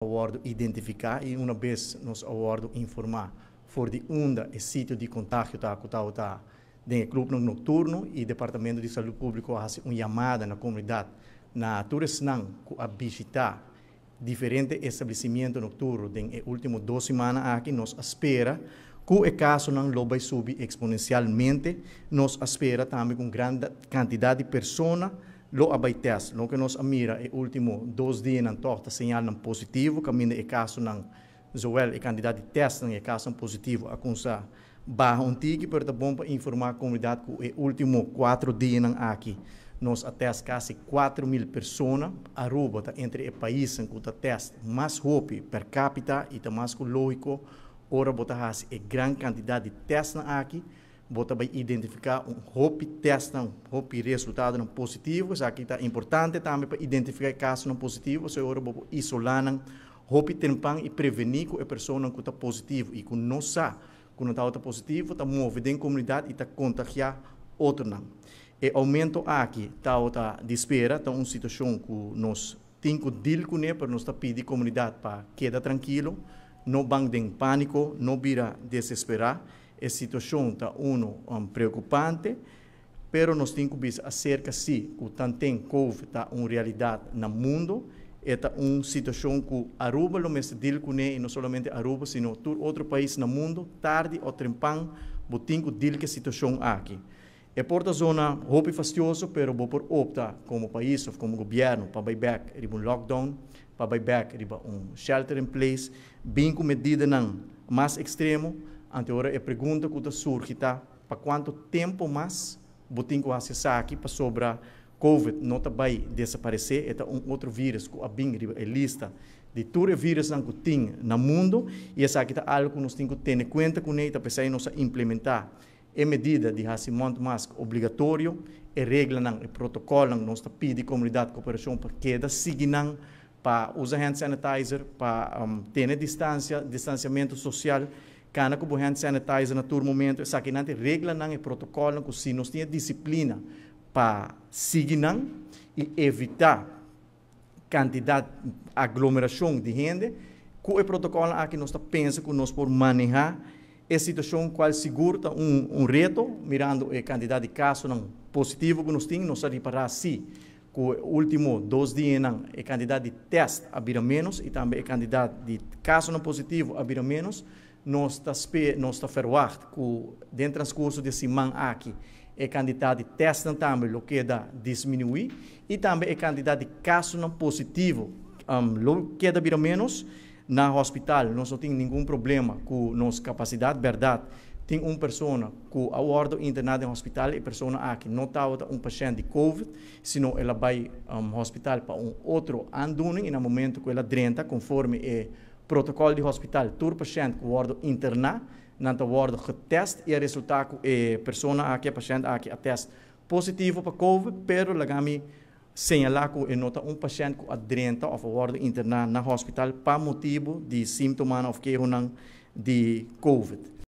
Wordo identifica y una vez nos a wordo informa for di unda e sitio di contagio ta, cu ta den club nocturno, y Departamento di Salud Publico a haci un yamada na comunidad, na tur esnan cu a bishita diferente establecimento nocturno den e ultimo 2 siman aki, nos a spera cu e casonan lo bay subi exponencialmente. Nos a spera tambe cu gran cantidad di persona lo a bay test. Loke nos a mira e ultimo 2 dianan toch ta señal positivo, caminda e casonan, zowel e cantidad di test y e caso positivo a cuminsa baha un tiki, pero ta bon pa informa e comunidad cu e ultimo 4 dianan aki nos a test casi 4 mil persona. Aruba ta entre e paisnan cu ta test mas hopi per capita y ta mas cu logico: ora bo ta haci e gran cantidad di test aki, bo ta bay identifica un hopi test, un hopi resultado positivo. Esaki ta importante tambe pa identifica casonan positivo, so ora bo isola nan hopi trempan y preveni cu e persona cu ta positivo y cu no sa cu no ta positivo, ta move den comunidad y ta contagia otronan. E aumento aki ta di spera, ta un situacion cu nos tin cu deal cune, pero nos ta pidi comunidad pa keda trankil, no bay den panico, no bira desespera. E situacion ta uno preocupante, pero nos tin cu bisa acerca si cu tanto COVID ta un realidad na mundo, ta un situacion cu Aruba lo mester deal cune, y no solamente Aruba, sino tur otro pais na mundo. Tardi of trempan, bo tin cu deal cu e situacion aki. E por ta zona hopi fastioso, pero bo por opta como pais of como gobierno pa bay back riba un lockdown, pa bay back riba un shelter in place, bin cu medidanan mas extremo. Anto ora e pregunta cu ta surgi ta pa cuanto tempo mas bo tin cu haci esaki, pasobra COVID no ta bay desaparece, e un otro virus cu a bin riba e lista di tur e virusnan cu tin na mundo, y esaki ta algo cu nos tin cu tene cuenta cune. Ta p'esey nos a implementa e medida di haci mondmask obligatorio, e reglanan, e protocol. Nos ta pidi comunidad cooperacion pa keda sigui nan, pa usa hand sanitizer, pa tene distancia, distanciamento social, cana cu hand sanitizer na tur momento. Esakinan ta reglanan y protocol cu si nos tin disciplina pa sigui nan y evita cantidad, aglomeracion di hende, cu e protocol aki nos ta pensa cu nos por maneha e situacion, cual sigur ta un reto, mirando e cantidad di casonan positivo cu nos tin. Nos a ripara si cu ultimo 2 dianan e cantidad di test a bira menos y tambe e cantidad di casonan positivo a bira menos. Nos ta verwacht cu den transcurso di siman aki e cantidad di test tambe lo keda disminui y tambe e cantidad di casonan positivo lo keda bira menos. Na hospital nos no tin ningun problema cu nos capacidad. Berdad, tin un persona cu a wordo interna den hospital. E persona aki no tabata un pashent di COVID, sino el a bay hospital pa un otro aandoening, y na momento cu el a drenta, conforme e protocol di hospital, tur pashent cu wordo interna, nan ta wordo getest, y e resulta cu e persona aki, e pashent aki, a test positivo pa COVID, pero laga mi señala cu e no ta un pashent cu a drenta of a wordo interna na hospital pa motibo di sintoma of kehonan di COVID.